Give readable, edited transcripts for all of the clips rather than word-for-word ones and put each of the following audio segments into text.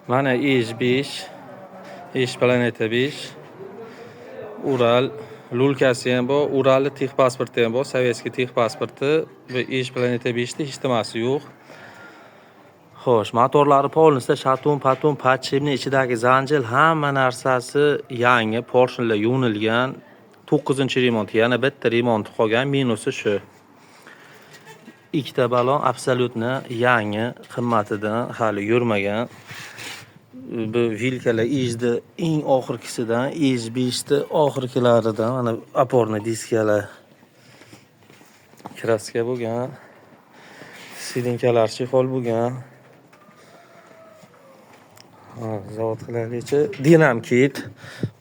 Mana Ij 5, Ij Planeta 5. Ural lulkasi ham bor, Uralni texpasporti ham bor, sovetskiy texpasporti. Bu Ij Planeta 5 da hech nimasi yo'q. Xo'sh, motorlari polnisi shatun, patun, podshipni ichidagi zanjir hamma narsasi yangi, porshinlar yuvinilgan. 9-remont, yana bitta remont qolgan, minusi shu. Ikkita balon absolyutni yangi, qimmatidan hali yurmagan. Bu vilkalar Ijni eng oxirgisidan, Ij 5 ni oxirgilaridan, mana oporni diskalar kraska bo'lgan, sidinkalar chexol bo'lgan. Ha, zavod qilaylikchi. Dinamkit.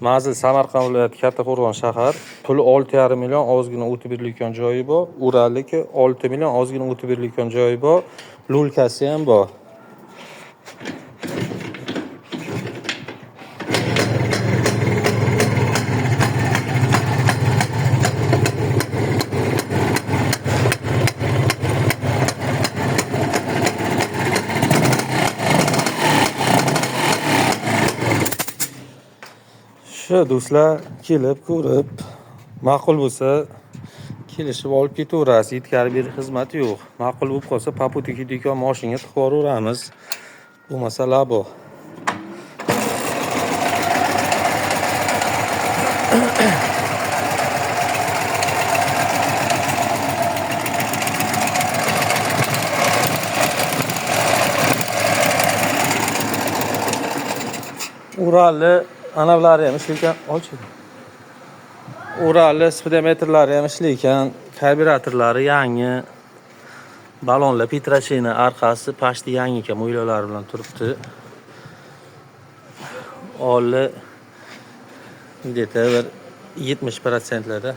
Manzil Samarqand viloyati, Kattaqo'rg'on shahar. Puli 6,5 million, ozgina o'tib berilgan joyi bor. Uralniki 6 million, ozgina o'tib berilgan joyi bor. Lulkasi ham bor. Shu do'stlar kelib ko'rib, ma'qul bo'lsa kelishib olib ketaverasiz. Yetkazib berish xizmati yo'q. Ma'qul bo'lib qolsa, попутка ketayotgan mashinaga tiqib yuboraveramiz. Bo'lmasa labo. Uralni anavlari ham ishlaykan, olchi. Uralni spidometrlari ham ishlaykan, karbyuratorlari yangi. Balonlar Petrochini orqasi pashti yangi ekan, mo'ylovlari bilan turibdi. Olli где-то bir 70%larda.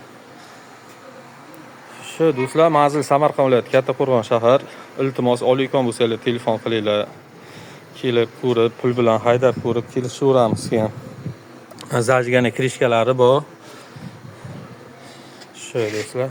Shu do'stlar, manzil Samarqand viloyati, Kattaqo'rg'on shahar. Iltimos, olayotgan bo'lsanglar telefon qilinglar. Kelib ko'rib, pul bilan haydab ko'rib kelishaveramiz keyin. Zajigani krishkalari bor. Shu do'stlar.